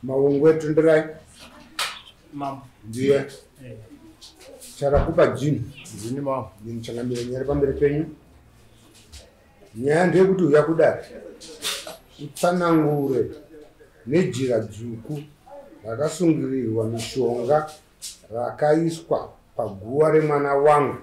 Maungwe Tonderai. Mambo. Ndiye. Charakupa Jini. Ndini mambo. Ndini changamire nyaya pamberi penyu. Nyaya ndeyekuti uya kudare utsanangure nejira dzvuku rakasungirirwa mishonga rakaiswa paguva remwana wangu.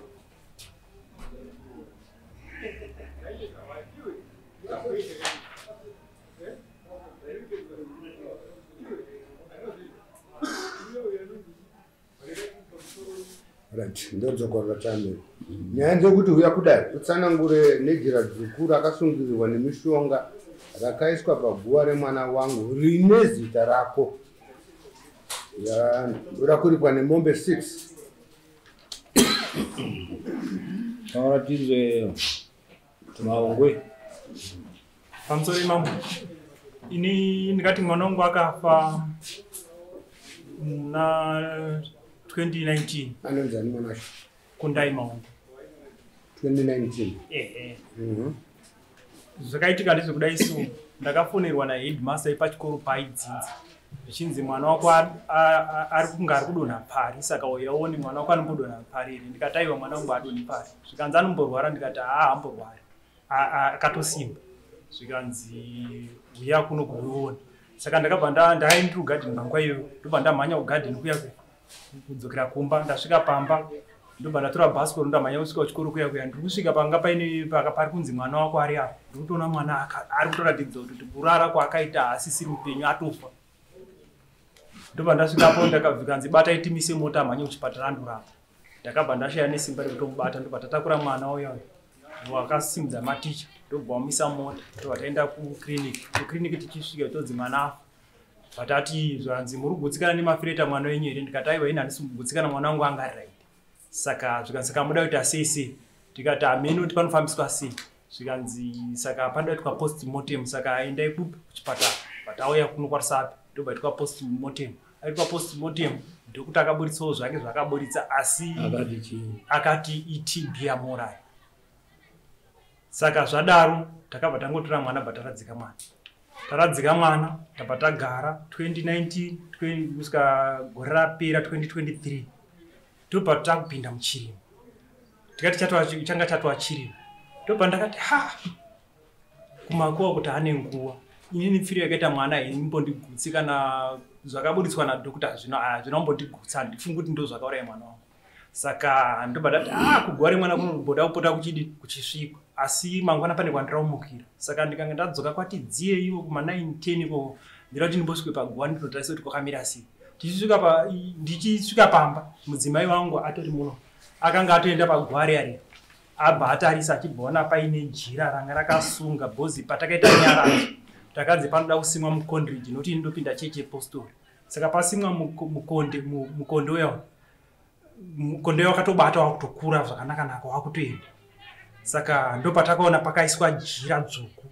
Right, ndodzokorora chamiri. Nyaya ndeyekuti uya kudare utsanangure nejira dzvuku rakasungirirwa nemishonga rakaiswa paguva remwana wangu rine zita rako. Ndoda kuripwa nemombe 6. Taura tizwe Maungwe. Pamusoro mambo. Ini ndingati mwana wangu akafa muna 2019. Anonzi ani mwana wacho? Kundai Maungwe. 2019. Ehe. Zvakaitika ndezvekudai so ndakafonerwa naheadmaster epachikoro paaidzidza zvichinzi mwana wako ari kunge ari kudonha pari, saka uya uone mwana wako anombodonha pari here. Ndikati aiwa, mwana wangu haadonhi pari. Zvikanzi anomborwara, ndikati haa haamborwari, akatosimba. Zvikanzi uya kuno kuuone. Saka ndakabva ndaenda kugadheni panguva iyoyo, ndobva ndamhanya kugadheni kuya kuya kudzokera kumba. Ndasvika pamba ndobva ndatora bhasikoro, ndamhanya kusvika kuchikoro kuya kuya. Ndiri kusvika panga paine pari kunzi mwana wako ari apa, ndiri kutoona mwana ari kutoratidza kuti kurara kwaakaita haasisiri mupenyu, atofa. Ndobva ndasvikapo ndakabvikanzi batai timise mota amhanye kuchipatara andorapa. Ndakabva ndashaya nesimba rekutomubata, ndobva tatakura mwana uya uya wakasimudza maticha, ndobva wamisa mota, ndobva taenda kukiriniki. Kukiriniki tichisvika tonzi mwana afa. Vatati zvanzi muri kugutsikana nemafireta mwana wenyu here? Ndikati aiwa, ini handisi kugutsikana, mwana wangu anga ari right. Saka zvikanzi saka muda kuita sei sei? Tikati hameno kuti panofambiswa sei. Zvikanzi saka panoda kuitwa post mortem, saka endai kupi? Kuchipatara. Vatauya kuno kwaRusape, ndobva itwa post mortem. Aitwa post mortem ndokuti akaburitsawo zvake zvakaburitsa, asi akati chii? Akati iTB yamuuraya. Saka zvadaro takabva tangotora mwana, bva taradzika mwana. Taradzika mwana tabva tagara 2019 kusvika gore rapera 2023, ndobva takupinda muchirimo. Tikati changa chatova chirimo, ndobva ndakati ha kumakuwa kuti ane nguva inini pfiro yakaita mwana imbondigutsi, kana zvakaburitswa nadhokta zvino zvinombondigutsa, handifungi kuti ndo zvakauraya mwana wangu. Saka ndobva ndati kuguva remwana kunomboda kupota kuchidi kuchisvikwa, asi mangwana pane kwandiraumukira. Saka ndikanga ndadzoka kwati dziye ivo kuma 9 10 ikoko, ndira kuti ndimbosvike paguva ndinotarisa kuti kwakamira sei. Ndichisvika pamba mudzimai wangu atori muno, akanga atoenda paguva riya riya, abva atarisa achibvaona paine jira ranga rakasunga bhozi. Patakaita nyaradzo takanzi panoda kusimwa mukondriji, nokuti ini ndopinda chechi yepostori. Saka pasimwa mukonde, mukonde uya, mukonde uya wakatobata wakutokura zvakanaka-naka wakutoenda. Saka ndopatakaona pakaiswa jira dzvuku,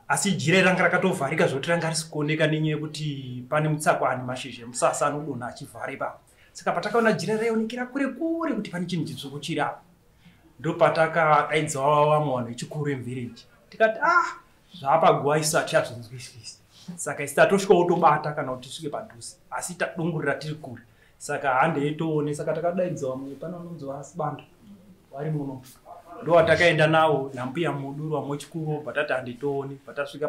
asi jira ranga rakatovharika zvokuti ranga risi kuoneka nenyaya yekuti pane mutsakwani, mashizha emusasa anodonha achivhara ipapo. Saka patakaona jira raionekera kure kure kuti pane chinhu chitsvuku chiri apo, ndopatakadaidzawo vamwe vanhu vechikuru emuvhireji, tikati zvapaguva isu hatichazvinzwisisi. Saka isi tatosvikawo tobata kana kuti tisvike padhuze, asi tadongorera tiri kure, saka handei toone. Saka takadaidza vamwe pane vanonzi vasibanda vari muno, ndowatakaenda nawo nambuya muduru vamwe wechikuru, bva tati handei toone. Patasvika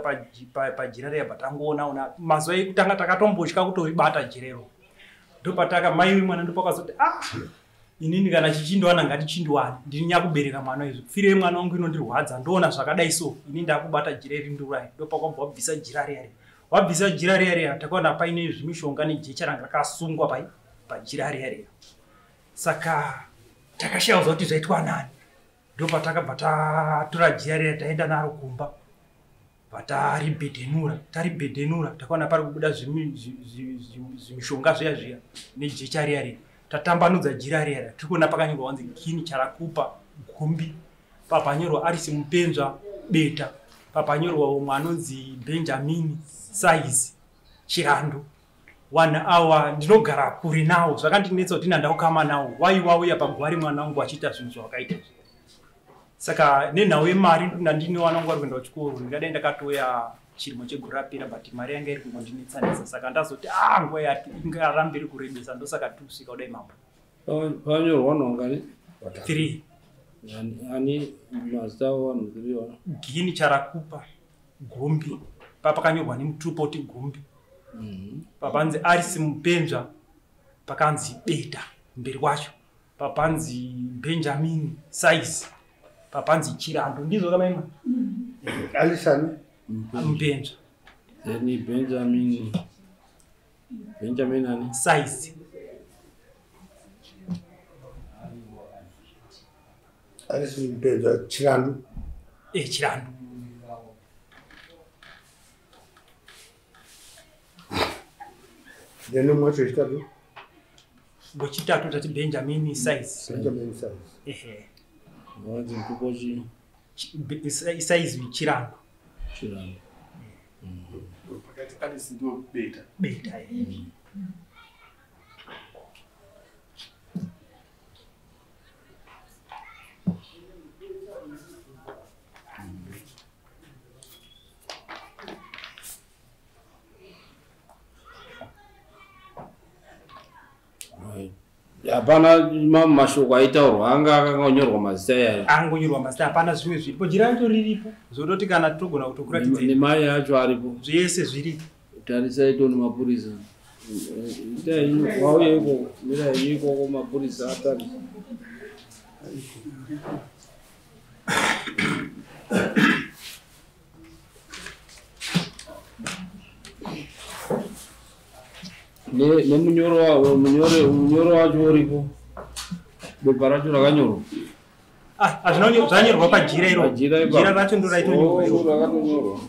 pajira riya, bva tangoona ona mazuva ekutanga takatombotya kutoribata jira iro. Ndopataka mai wemwana ndopakazoti inini kana chichindiwana ngatichindiwane, ndini nyakubereka mwana izvi, pfiro yemwana wangu inondirwadza, ndoona zvakadai so ini ndakubata jira iri ndiurayi. Ndopakwabva wabvisa jira riya riya, wabvisa jira riya riya, takaona paine zvimishonga nejecha ranga rakasungwa pai pajira riya riya. Saka takashaya kuti zvaitwa nani. Ndopatakabva tatora jira riya taenda naro kumba, vataribhedhenura, taribhedhenura takaona pari kubuda zvimishonga zviya zviya nejecha riya riya. Tatambanudza jira riya riya, tiri kuona pakanyorwa kunzi Gini Charakupa Gumbi, papanyorwa Arisi Mupenzva Beta, papanyorwa umwe anonzi Benjamini Saizi Chirandu. Vanhu ava ndinogara kure nawo, zvakandinetsa kuti nandakukama nawo, waiwauya paguva remwana wangu achiita zvinhu zvawakaita izvi. Saka nenhau yemari ndandine vana vangu vari kuenda kuchikoro, ndingadai ndakatoya Chirimo chegore rapera, but mari yanga iri kungondinetsanetsa, saka ndazoti nguva yati ingarambe iri kurebesa, ndosaka tusvika kudai mambo. Panyorwa nhongani 3 ani mazita avanhu 3 vana Gini Charakupa Gombi, papakanyorwa nemutupo kuti Gombi. Papanzi Arisi Mupenzva, pakanzi Beta mberi kwacho, papanzi Benjamin Size, papanzi Chirando. Ndizvo kamaima? Alisani Mupenzva. Then Benjamin ani Size. Alisi Mupenzva Chirando. Chirando. Then mwacho chitatu. Wechitatu tati Benjamin Size. Benjamin Size. Ehe. Vanzi mutupo chi Size Chirando. Chirando. Pakati Alisi ndo Beta. Beta. Hapana mashoko aitaurwa anga akangonyorwa mazita yayo. Angonyorwa mazita, hapana zvimwe zviripo. Jira racho riripo. Zvototi kana togona kutokuratidza. Nemai acho aripo. Zvese zviripo. Tarisai toni mapurisa. Itai wauye ikoko, mirai ikoko mapurisa atarise. Nemunyoro munyoro wacho uripo. Bepa racho rakanyorwa. Azvina zvanyorwa pajira iro. Jira racho ndo raitonyorwa iro. Rakatonyorwa.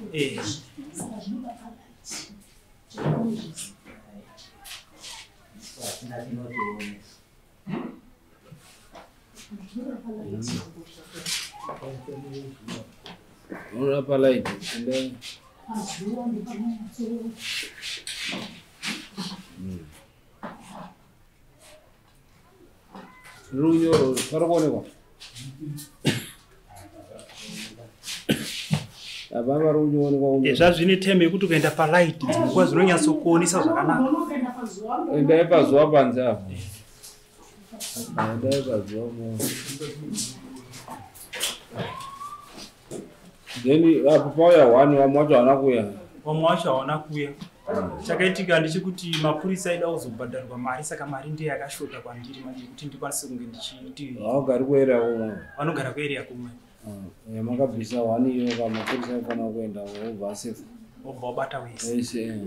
Unoda light. Runyoro parikuonekwa. Apa pari kuonekwa. Zvazvine teme yekuti ukaenda palight dzimwe zvinonyatsokuonesa zvakanaka. Endai pazuva panze apa. Endai pazuva. Then apo pauya one vamwe vacho havana kuuya. Vamwe vacho havana kuuya. Chakaitika ndechekuti mapurisa aida kuzobhadharwa mari, saka mari ndiye yakashota kwandiri manje yekuti ndikwanise kunge ndichiiti. Vanogara kuarea kumwe. Vanogara kuarea kumwe. Makabvisa one iyo ka mapurisa aifanira kuenda wobva asefa. Wobva wabata wese. Wese.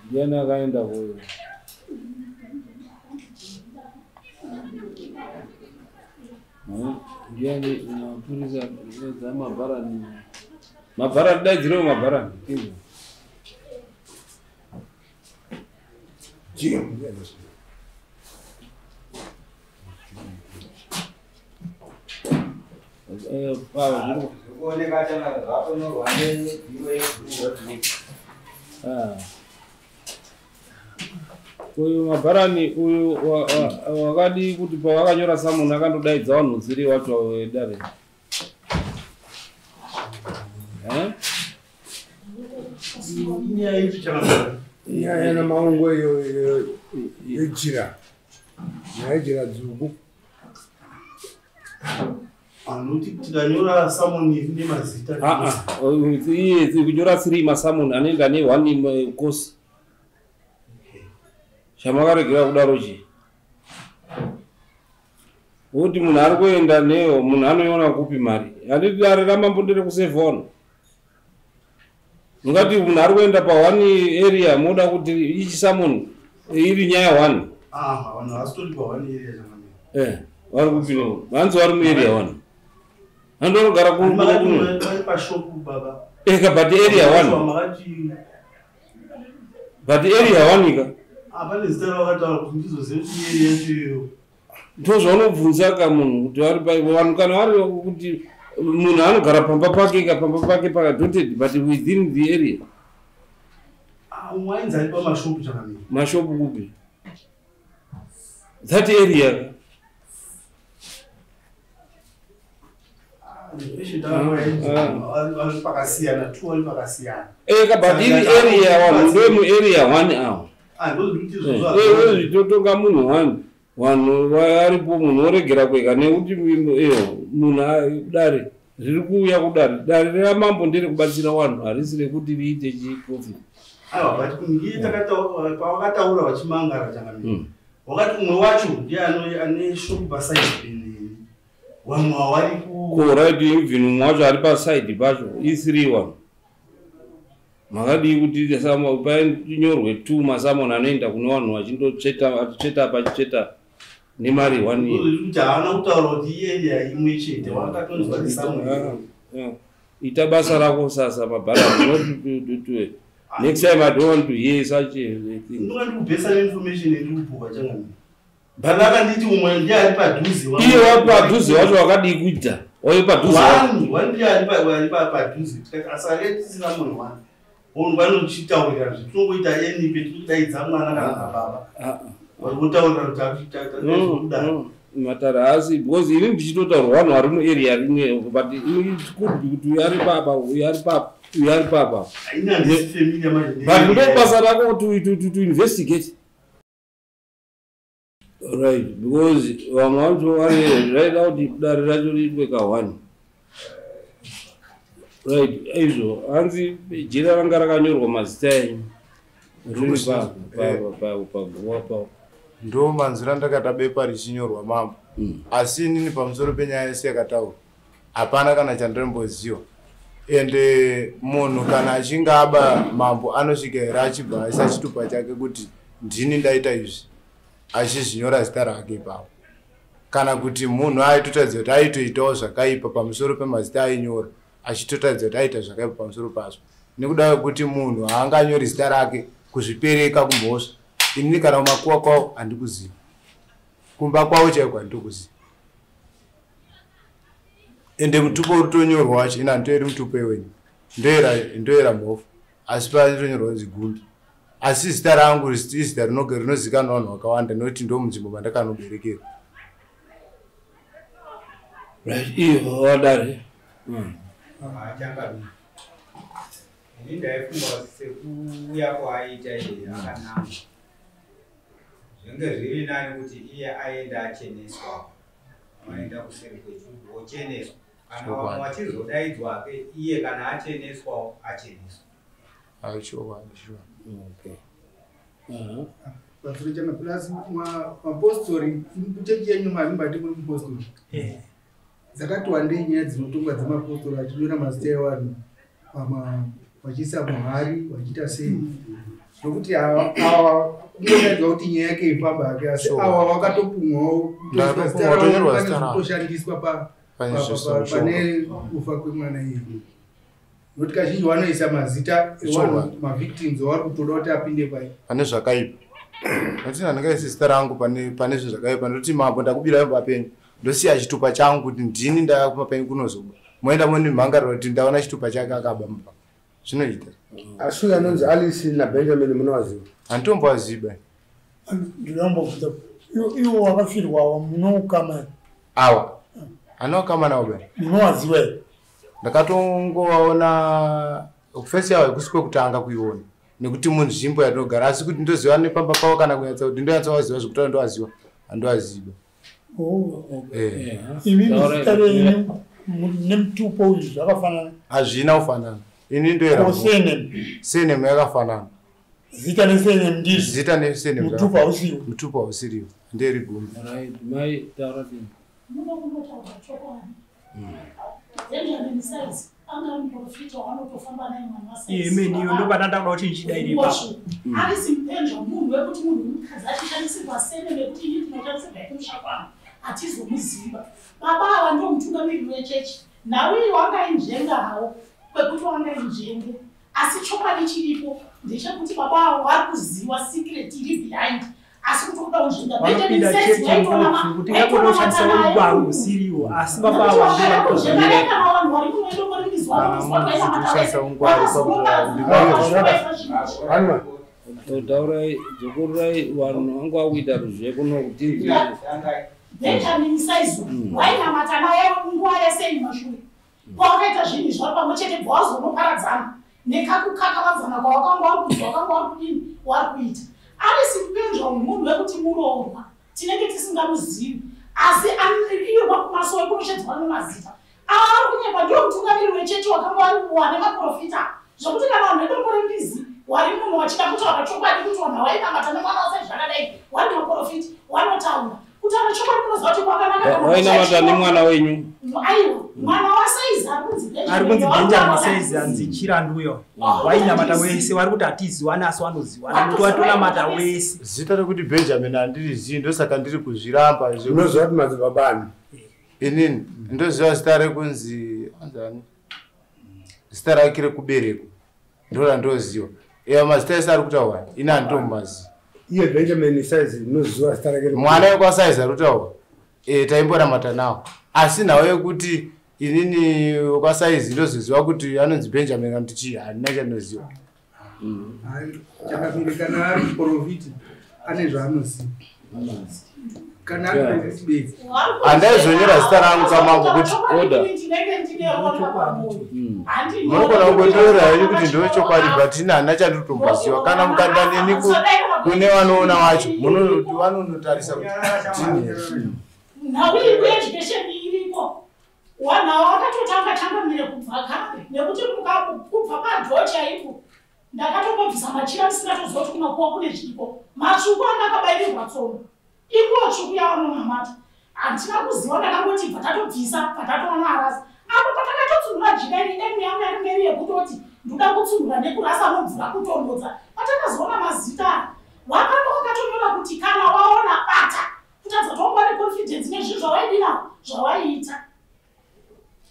Ndiani akaenda kuyo? Ndiani mapurisa mabharani. Mabharani daidzirewo mabharani. Uyu mabharani uyu wakadi kuti pawakanyora samunhu akandodaidza vanhu dziri wacho wedare. Inyaya namaungo yejira. Nyaya yejira dzvuku. Anoti tikanyora samoni nemazita. Iye kunyora 3 masamoni anenge ane 1 course. Chamakaregera kudaro chii? Kuti munhu ari kuenda neyo, munhu anoiona kupi mari? Handiti dare ramambo nderekusevha vanhu. Mungati munhu ari kuenda pa one area moda kuti ichi samoni iri nyaya 1. Vanhu havasitori pa one area chakanaka. Vari kupi no? Vanzi vari muarea 1. Andorogara kumwe. Vari pashopu baba. Eka but area 1. But area 1 ika. Pane zita ravakataura kuti ndizoziva kuti area yacho iyoyo. Ndozvaunobvunza ka munhu kuti vari vanhu kana vari kuti munhu anogara pamba pake ka pamba pake pakadotted but within the area. Umwe ainzi ari pamashopu chakanaka. Mashopu kupi? That area. Pakasiyana, two vari pakasiyana. Eka, but iri area vanhu ndemuarea one awo. Zvitotonga munhu one, vanhu varipo, munhu oregera kwega nekuti iyo munhu dare riri kuuya kudare. Dare ramambo nderekubatsira vanhu, harisi rekuti riite chiprofit. Aiwa, but ndiye pawakataura vachimangara changamire, wakati umwe wacho ndiye ane shopu paside peneni, vamwe havari ku Alright, even umwe wacho ari paside pacho, i3 one. Makadii kuti painyorwe two masummons anoenda kune vanhu vachindotsveta, achitsveta apa, achitsveta nemari one year? Kuti haana kutaura kuti iarea imwe chete, wakatonzwa nesummon. Ita basa rako sasa mabhara, not to next time I don't want to hear such a thing. Ndinonga ndikubhesa neinformation yendikupuhwa changamire, but akanditi umwe ndiye ari padhuze. Iye wapadhuze wacho wakadii kuita waive padhuze wacho? One one ndiye ari padhuze. Tikati asare tisina munhu one, munhu vanochitaurira zvetinongoita eni petinodaidza mwana kana nababa, votaurira kuti No, no, matare haasi, because ini ndichitotaurwa vanhu vari muarea rimwe, but it could be kuti uyu ari papa, uyu ari papa, uyu ari papa. Ini handisi familiar manje. But ndo basa rako to investigate, right? Because vamwe vacho vari raida kuti dare racho riitwe ka1, right? Izvo hanzi jira ranga rakanyorwa mazita enyu riri paguva pavo. Ndo manzwiro andakaita bepa richinyorwa, mambo. Asi inini pamusoro penyaya yese yakataurwa hapana kana chandinomboziva. Ende munhu kana achinge aba, mambo, anosvika here achibva aisa chitupa chake kuti ndini ndaita izvi, achizvinyora zita rake ipapo? Kana kuti munhu aitotaridza kuti aitoitawo zvakaipa pamusoro pemazita ainyora, achitotaridza kuti aita zvakaipa pamusoro pazvo? Nekuda kwekuti munhu haanganyori zita rake kuzvipereka kumhosva. Inini kana kumakuva kwavo handikuziva, kumba kwavo chaiko handitokuziva. Ende mutupo uri tonyorwa wacho, ina handitoeri mutupo iweni, ndoera mhofu, asi panotonyorwa kunzi Gumbi. Asi zita rangu izita rinozikanwa vanhu vakawanda nekuti ndo munzvimbo mandakanoberekerwa. Right, iyo wadare. Achangamire, ini ndaifunga sekuuya kwaaita iye akananga, zvinge zviri nani kuti iye aende acheneswa, aenda kuseri kwechuru ocheneswa. Kana vamwe vachizodaidzwake, iye kana acheneswawo acheneswa. Aichokwadi, sure. Okay. Vafurechana plus mapostori, kuchechi yenyu mari muri mupostori. Dzakati wandei nyaya dzinotongwa dzemapostori achinyora mazita evanhu vachiisa muhari, vachiita sei, nokuti ava kungodaidzwa kuti nyaya yake ifamba hake, asi ava vakatopumwawo. Ndakatopumwa, tonyorwa zita ravo. Kutoshandiswa Pane zvisina pane kufa kwemwana iye, nokuti kazhinji vanoisa mazita evanhu, mavictims avari kutoda kuti apinde pai. Pane zvakaipa, nokuti handingaisi zita rangu pane zvinhu zvakaipa. Ndoti mambo ndakubira pamba penyu, ndosiya chitupa changu kuti ndini ndaya kumba penyu kunozoba, moenda mondimhangarira kuti ndaona chitupa chake akaba mumba. Zvinoita? Asi uyu anonzi Alice naBenjamin munovaziva? Handitombovaziva. Ndinombobvunza, iwo wakafirwawo munoukama? Awa handina navo ba. Munowaziva here? Ndakatongovaona face yavo, haikusi kwekutanga kuiona nekuti munzvimbo yatinogara, asi kuti ndoziva nepamba pavo kana kunyatsa kuti ndonyatsovaziva zvekutaura ndovaziva, handovaziva. Oh. Eh. Imi zita renyu nemutupo uyu zvakafanana? Hazvina kufanana. Ini ndoera. Ko surname? Surname yakafanana. Zita nesurname ndizvo? Zita nesurname. Mutupo hausiwo? Mutupo hausiriwo, nderi Gumbi. Right, mai taura tini. Muno kunotaura chokwadi, Benjamin Size anga ari muprofita waanotofamba naye mwana. Imeni iyo ndobva ndada kuti ndichidaire ipapo. Arisi mupenja, munhu wekuti munhu wemukadzi achishandisirwa sene nekuti ini ndinoshandisirwa yekumusha kwangu, hatizomuziva. Baba ava ndo mutungamiriri wechechi. Nhau iyi wangainzvenga hawo kwekuti wangainzvenge, asi chokwadi chiripo ndechekuti baba avo vari kuziva secret iri behind, asi kuti kuda kunzvenga Benjamin Vanopinda Size chechi kuti ngakona kushandisa ungwaru husiriwo, asi baba ava ndivo Kushandisa ungwaru. Anwa. Taurai, dzokorerai, vanhu vanga vakuita ruzve kuno kuti Benjamin Saizo wainamata naye nguva yese imashure. Pawakaita zvinhu izvi vari pamwe chete bva wazonoparadzana nekakukakavadzana kwawakanga wari kuti wakanga wari kudini wari kuita. Arisi Mpenja uyu munhu wekuti muroorwa tinenge tisingamuzivi asi iye kumasowe kunoshedzwa nemazita. Ava vari kunyepa ndiwo mutungamiri wechechi wakanga wari wane maprofita zvokuti kana vanhu vedombo rembizi wari munhu wachida kutaura chokwadi kuti vanhu vainamata nemwana wasai zvakadai wari maprofiti wanotaura kutaura chokwadi munoziva kuti kwakanaka Wainamata nemwana wenyu? Aiwa, mwana wasaizi ari kunzi Ari kunzi Benjamin Saizi anzi Chirandu uyo wainamata wese wari kuti hatiziwani asi wanoziwana nekuti watonamata wese. Zita rekuti Benjamin handirizivi, ndosaka ndiri kuzviramba. Unoziva kuti madzibaba ani? Inini ndoziva zita rekunzi anzani, zita rake rekuberekwa ndo randoziva. Iya mazita ese ari kutaurwa ini handitomumazivi. Iye Benjamin Saizi unoziva zita rake? Mwana wekwaSaizi ari kutaurwa taimboramata nawo, asi nhau yekuti inini wekwaSaizi ndozoziva kuti anonzi Benjamin kana kuti chii, handina chandinoziva. Chakamire kana ari muprofiti ane zvaanoziva kana ari profiti bedzi. Handaizonyora zita rangu kamambo kuti Order. Ndinenge ndine ronda pamoyo. Munogona kungotora henyu kuti ndochokwadi, but ini handina chandinotomboziva. Kana mukaenda neni kune vanoona vacho vanonotarisa kuti ndini here. Nhau iyi kueducation iriko, wanhu ava vakatotanga changamire kubva kare nekuti kubva padho chaipo ndakatombobvisa machira ndisingatoziva kuti kumakuwa kune zviriko matsvuku anga akabairirwa tsono inguo tsvuku yavanonamata. Handina kuziva, ndakangoti bva tatobvisa bva tatoona arasa apo patakatotsunhura jira iri. Emu yangu yakanga iri yekutoti ndoda kutsunhura nekurasa mumvura kutonhodza. Patakazoona mazita aya wakanga wakatonyora kuti kana waona bata kutadza kuti wanga neconfidence nezvinhu zvavaidina zvavaiita.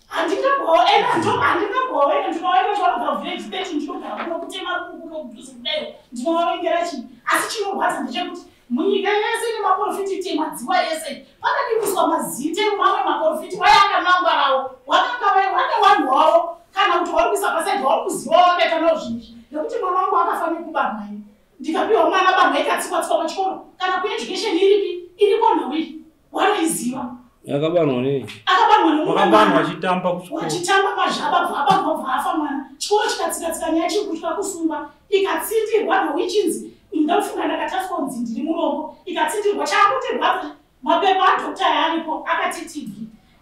Handingamboenda ndinovaenda ndivanogara village 30, ndinogara kuno kutema kuno kudhuze kudaiwo ndinovavengera chii? Asi chinorwadza ndechekuti munyika yese nemaprofiti temadziwa ese pakadibiswa mazita emamwe maprofiti wayakanangwa rawo wakanga wane wanhu wavo kana kuti wari kuisa pasaidi wari kuziva wakaita nawo zvinhu izvi nekuti mwana wangu akafa nekubarwa ini ndikapiwa mwana barwa ikatsikwa-tsikwa pachikoro kana kueducation iripi iriko nhau iyi wanoiziva. Yakabanwa nei? Akabarwa nemumwe Wakabanwa mwana. achitamba kuchikoro. Wachitamba mazhaba bva abarwa bva afa mwana chikoro chikatsika-tsika nyaya chiri kutya kusungwa ikatsindirwa nhau ichinzi ndakufunga ndakataswa kunzi ndiri murombo ikatsindirwa. Chaakutirwadza mapepa adhokta yaaripo akati TB.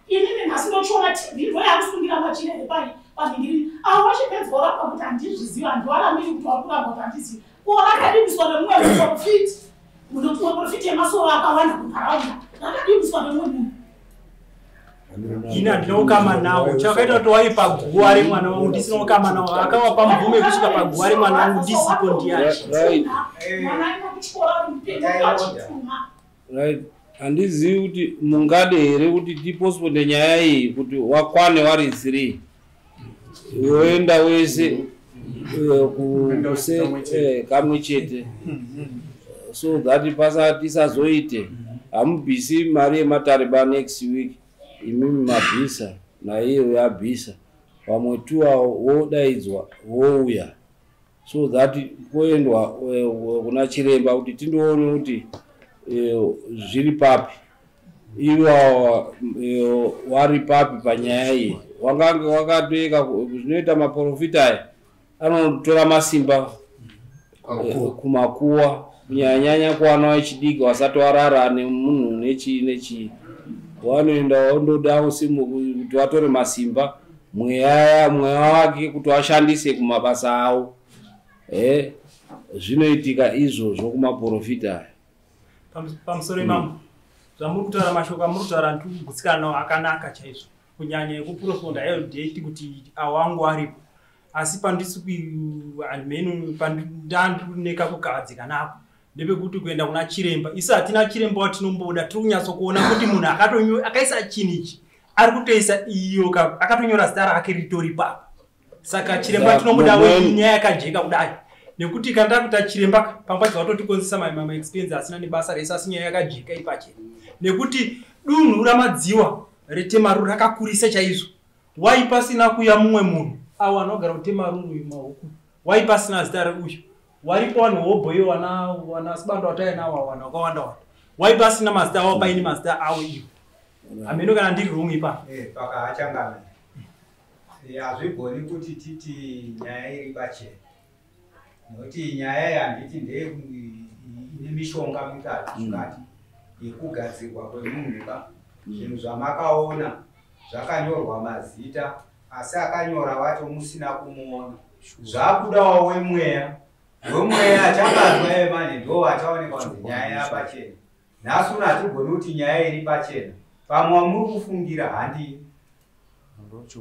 Inini nhasi ndochiona TB ndo yakusungira machira here pai panhingirini avo vachipedzwa orapwa kuti handizvizivi handivarambiri kuti vari kuramba kuti handizivi ko rakadibiswa nemumwe muprofiti munoti maprofiti emasoro akawanda munharaunda rakadibiswa nemumwe munhu. Ini handina ukama nawo. Chakaita kuti waipa guwa remwana wangu ndisina ukama nawo akawapa mvumo yekusvika paguwa remwana wangu ndisipo ndiyani? Right. Mwana aenda kuchikoro ari mupenyu achituma. Right, handizivi kuti mungade here kuti tipostpone nyaya iyi kuti wakwane wari three woenda wese kamwe chete so that pasa tisazoite hamubvisi mari yematare ba next week imimi mabvisa naiye yabvisa vamwe two avo wodaidzwa wouya so that kuendwa kuna chiremba kuti tindoone kuti zviri papi iwawa wari papi panyaya iyi wangange wakatoeka zvinoita maprofita aya anotora masimba kumakuwa kunyanyanyanya kuwana wechidiki wasati warara nemunhu nechii nechii wanoenda wondoda kuti watore masimba mweya mweya wake kuti washandise kumabasa avo. Zvinoitika izvozvo kumaprofita aya. Pamusoro imamo zvamuri kutaura mashoko amuri kutaura ndikugutsikana nawo akanaka chaizvo kunyanya ekuprofonda date kuti awangu aripo asi pandisi handimenu pandandineka kugadzika nako ndepekuti kuenda kuna chiremba isu hatina chiremba watinomboda. Tiri kunyatsokuona kuti munhu akaisa chinhu ichi ari kutoisa iyo akatonyora zita rake ritori papa saka chiremba tinomuda nyaya yakajeka kudai nekuti kana takuita chiremba pamwe pacho vatotikonzesa maexpense asina nebasa rese asi nyaya yakajeka ipachena nekuti dunhu ramadziwa reTemaruru rakakurisa chaizvo. Wai pasina kuya mumwe munhu avo anogara kuTemaruru uyu mahuku wai pasina zita reuyu waripo vanhu hobhoyo wana wana sibando watainawo vanhu vakawanda wanda wai pasina mazita avo paine mazita avo iwo hameno kana ndiri wrong ipapo. Paka achangamira. Hazvigoni kuti titi nyaya iri pachena, nokuti nyaya yanditi ndeye ine mishonga mikati mukati yekugadzirwa kwemunhu ka. Zvinhu zvamakaona zvakanyorwa mazita, asi akanyora wacho musina kumuona. Zvakudawo wemweya, wemweya achabatwa emane ndo achaonekwa kunzi nyaya yapachena. Nhasi uno hatigoni kuti nyaya iri pachena, pamwe wamuri kufungira handi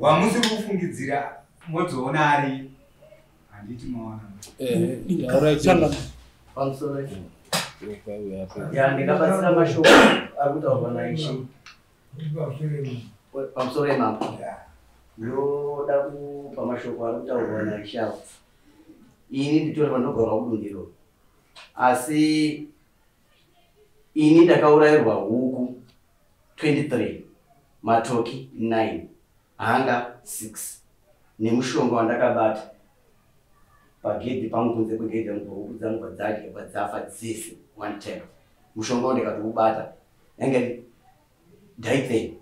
wamusiri kufungidzira modzoona ari handiti maona. Pamusoro ya ndingabatsira mashoko ari kutaurwa naishe pamusoro yemambo. Ndoda kupa mashoko ari kutaurwa naishe avo. Ini nditori pandogara kudundiro, asi ini ndakaurayirwa huku 23, matoki 9, hanga 6 nemushonga wandakabata pagedhi pangu, kunze kwegedhi yangu, huku dzangu padzadya padzafa dzese one time. Mushonga wandakatoubata yanga Dithane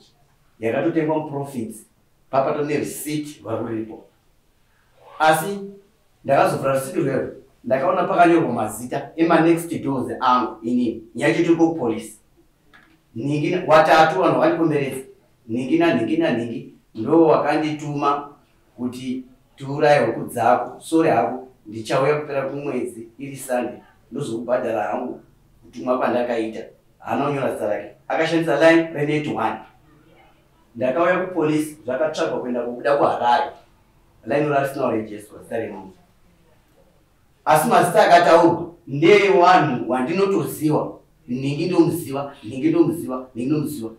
yakatotengwa muprofits, papato nereceipt varuripo. Asi ndakazovhura receipt rwero, ndakaona pakanyorwa mazita emanext doors angu. Inini nyaya yacho tiri kupolisi, nhingi watatu vanhu vakandikomberedza, nhingi nanhingi nanhingi ndo wakandituma kuti tiuraye huku dzako. Sori hako, ndichauya kupera kumwedzi iri Sunday, ndozokubhadhara hangu kutumwa kwandakaita. Haana kunyora zita rake, akashandisa line renet 1. Ndakauya kupolisi, zvakatsvagwa kuenda kubuda kuHarare, line rarisina kurejestwa zita remunhu, asi mazita akataurwa ndeewanhu wandinotoziwa. Nhingi ndomuziva, nhingi ndomuziva, nhingi ndomuziva,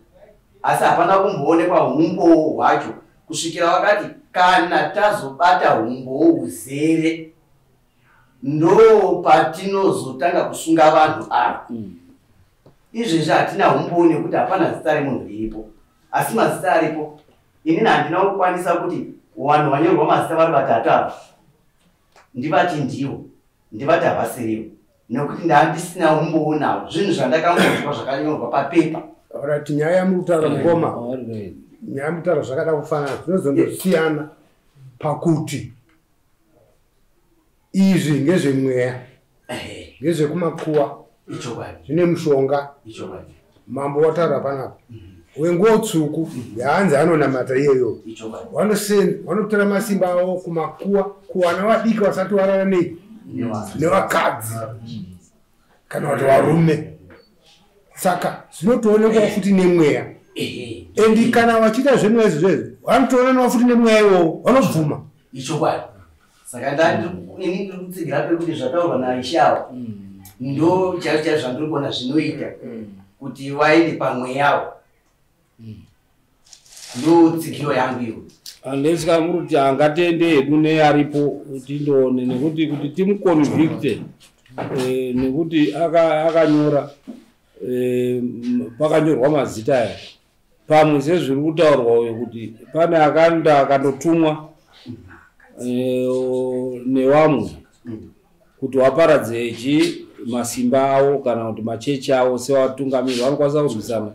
asi hapana kumboonekwa humbowo hwacho kusvikira vakati kana tazobata humbowo huzere ndo patinozotanga kusunga vanhu ava. Izvezvi hatina humbowo nekuti hapana zita remunhu riripo, asi mazita aripo. Inini handina kukwanisa kuti vanhu vanyorwa mazita vari vatatu ava ndivati ndivo, ndivati havasirivo, nekuti ndandisina humbowo nawo, zvinhu zvandakangonzwa zvakanyorwa papepa. Alright, nyaya yamukutaura mukoma, nyaya yamukutaura zvakada kufanana, zvinozondosiyana pakuti izvi ngezvemweya, ngezvekumakuwa, zvine mushonga. Mambo wataura panapa wenguo tsvuku yaanzi anonamata iyoyo, vanotora masimba avo kumakuwa kuwana vadiki vasati warara nei nevakadzi kana kuti varume. Saka zvinotoonekwa futi nemweya, endi kana vachiita zvemweya izvozvo vanotoonanawo futi nemweya iwowo, vanobvuma. Ichokwadi. Saka ini ndiri kutsigira pekuti zvataurwa naishe avo ndo chaizvo chaizvo zvandiri kuona zvinoita kuti vaende pamweyawo, ndo tsigiro yangu iwo. Unless kana muri kuti angatende hedu nearipo tindoone, nekuti kuti timuconvicte, nekuti akanyora, pakanyorwa mazita aya pamwe sezviri kutaurwa uyo kuti pane akanda akandotumwa nevamwe kuti waparadze chi masimba avo kana kuti machechi avo sevatungamiri vanokwanisa kurwisana,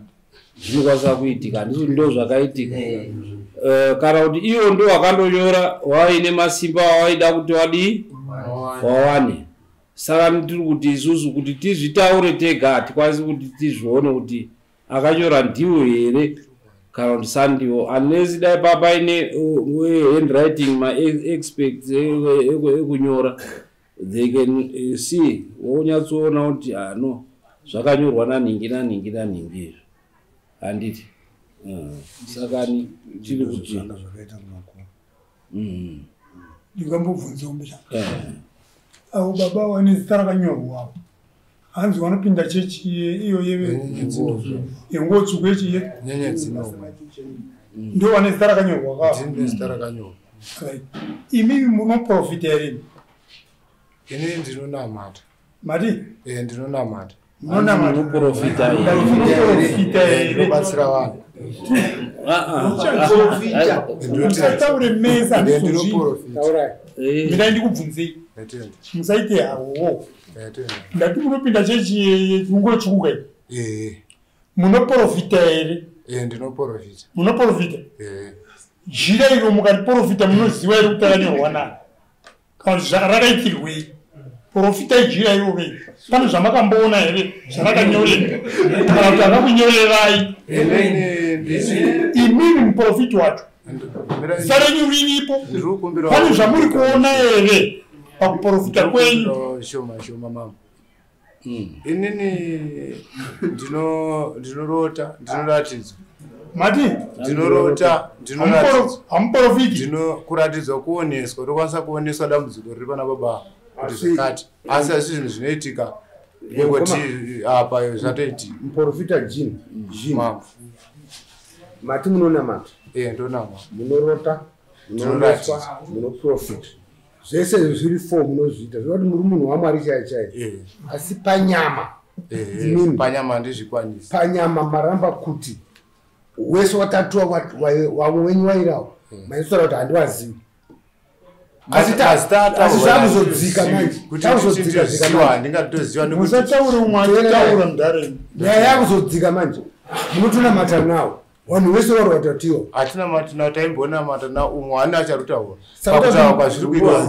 zvinokwanisa kuitika. Handisi ndo zvakaitika, kana kuti ivo ndo vakandonyora vaine masimba avaida kuti vadii wawane. Saka tiri kuti isusu kuti tizvitaure tega hatikwanisi kuti tizvione kuti akanyora ndiwo here kana kuti sandiwo, unless dai papaine handwriting maexperts ekunyora, they can see, wonyatsoona kuti ano zvakanyorwa nanhingi nanhingi nanhingi izvi, handiti? Saka tiri kuti Ndingambobvunzawo mbechana. Avo baba vane zita rakanyorwa hanzi vanopinda chechi iyo yenguo tsvuku yechi ndo vane zita rakanyorwa. Zita rakanyorwa. Imimi munoprofita here? Ini ndinonamata. Mati? Ndinonamata. Munoprofita? Ndinobatsira vanhu. Musataure mese, handizozvii. Ndinai ndikubvunzei, musaite hawowo. Ndati munopinda chechi nguo tsvuku kai, munoprofita here? Ndinoprofita. Munoprofita? Jira iro mukariprofita munoziva here kuti rakanyorwa nani kana kuti rakaitirwei? Profita jira iroro pane zvamakamboona here zvarakanyoreka kana kuti akakunyorerai imimi muprofiti wacho? Zita renyu riripo, pane zvamuri kuona here pakuprofita kwenyu? Shoma shoma mama. Inini ndinorota, ndinoratidzwa. Mati? Ndinorota, ndinoratidzwa. Hamuprofiti? Kuratidzwa kuoneswa, tokwanisa kuoneswa dambudziko riri pana baba kuti zvakati. Asi asi zvinhu zvinoitika ngekuti apa zvatoitika. Muprofita Jean, Jean. Mati munonamata? Ndonamata. Munorota, munooneswa, munoprofita. Zvese zviri 4 munozviita. Zvinoti muri munhu waMwari chaiye chaiye. Asi panyama. Panyama handizvikwanisi. Panyama maramba kuti wese watatuwa wamwe wenyu wairawo. Maisora kuti handiwazivi. Asi zvakuzodzika manje. Takuzodzika dzika manje. Handingatoziva nekuti musataure umwe achitaura mudareni. Nyaya yakuzodzika manje. Munotonamata nawo. Vanhu vese vari watatiwa. Hatina matina taimbonamata na umwe ani acharutaura. Pakutaura kwazviri kuitwa.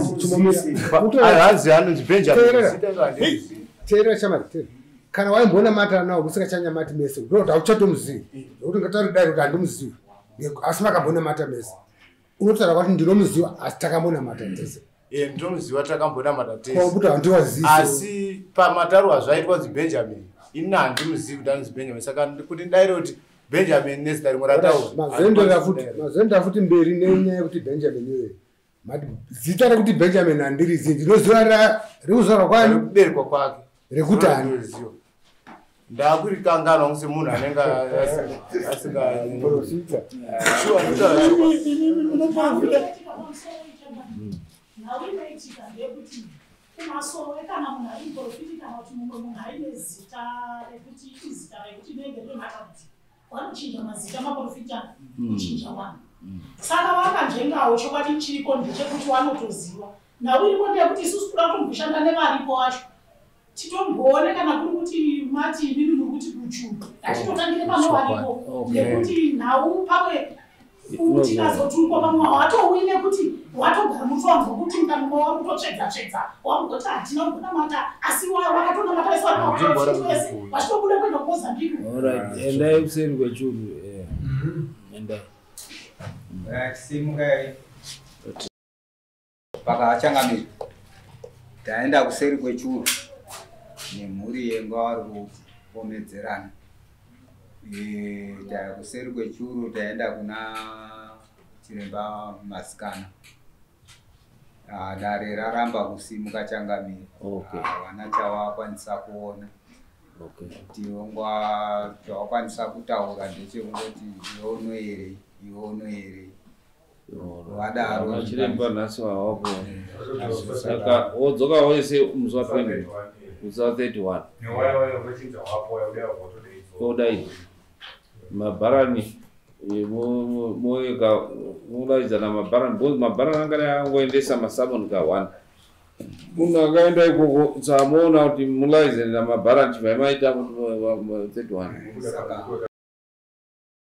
Hanzi anonzi Benjamin. Teerera chamari, teerera. Kana waimbonamata nawo musingachanyamati mese, ndoti hauchatomuzivi. Nokuti ngatauri dai kuti handimuzivi. Asi makambonamata mese. Unotaura kuti ndinomuziva asi takambonamata tese. Ndinomuziva takambonamata tese. Kwakuti handiwazivi. Asi pamataurwa zvaitwa kunzi Benjamin. Ini handimuzivi kuti anonzi Benjamin. Saka kuti ndaire kuti Benjamin nezita rimwe rataurwa. Mazoendera futi mberi nenyaya yekuti Benjamin iyoyo. Mati zita rekuti Benjamin handirizivi. Ndinoziva rekuzvarwa kwani? Rekuberekwa kwake. Rekuti ani? Ndakurikanganwa semunhu anenge asingaprofita. Shuwa ndinotaura shuwa. Munoprofita. Nhau inoitika ndeyekuti kumasowe kana munhu ari muprofiti kana kuti mumwe munhu aine zita rekuti izita rekuti rinenge rine matambudziko, vanochinja mazita maprofita kuchinja vanhu. Saka vakanzvengawo chokwadi chiripo ndechekuti vanotoziva. Nhau iripo ndeyekuti isusu toda kutomboshanda nevaripo vacho. Titomboone kana kuri kuti mati imimi muri kuti kuchuru. Ngatitotangire pano varipo. Nekuti nhau pamwe tikazotukwa pamwe hawatouyi nekuti watogara mufanzwa kuti mukanwa wari kutotsvedza tsvedza. Wamboti hatina kumbonamata asi wakatonamata vese vari vese vachitobuda kuenda kuMozambique. Alright, endai kuseri kwechuru. Endai. Right, simukai. Pakachangamira. Taenda kuseri kwechuru. Nemhuri yenga vari kupomedzerana. Kuseri kwechuru taenda kuna chiremba Masikana. Dare raramba kusimuka changamira. Havana chavakwanisa kuona. Tirongwa chavakwanisa kutaura ndechekungoti iwe unoyerei, iwe unoyerei. Vadaro chiremba nhasi havapo. Saka wodzoka wese musi wa 20. Musi wa 31. Kodai mabharani moeka molaidzana mabharani because mabharani angada angoendesa masamoni ka 1. Munhu akaenda ikoko samuona kuti mulaidzana mabharani chibva maita 31.